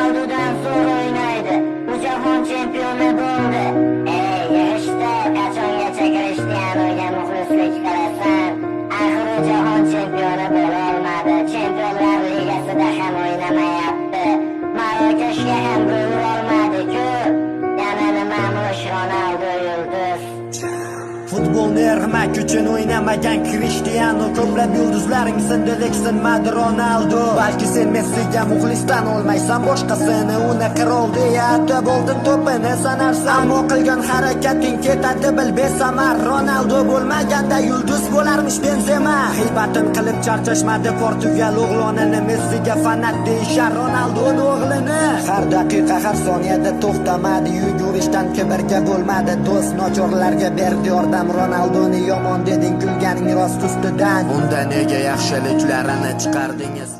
Ronaldodan zo'r o'ynaydi. U jahon chempioni bo'ldi. Ey, yig'ishtir, qachongacha Cristianoga muxlislik qilasan? Axir u jahon chempioni bo'la olmadi. Chempionlar ligasida ham o'ynamayapti. Marokashga ham gol urolmadi-ku. Yana nimamush Ronaldo yulduz. Futbolni ermak uchun o'ynamagan Cristiano. Ko'plab yulduzlaring sindi, lek sinmadi Ronaldo. Balki sen Messiga muxlisdan olmaysan boshqasini. Uni qirol deya atab oldin to'pini sanarsan. Ammo qilgan harakating ketadi bil besamar. Ronaldo bo'lmaganda yulduz bo'larmish Benzema. G'iybatin qilib charchashmadi Portugal o'g'lonini. Messiga fanat deyishar Ronaldoni o'g'lini. Har daqiqa, har soniyada to'xtamadi yugurishdan, kibrga bo'lmadi do'st, nochorlarga berdi yordam. Ronaldoni yomon deding, kulganing rost ustidan. Unda nega yaxshiliklarini chiqardingiz?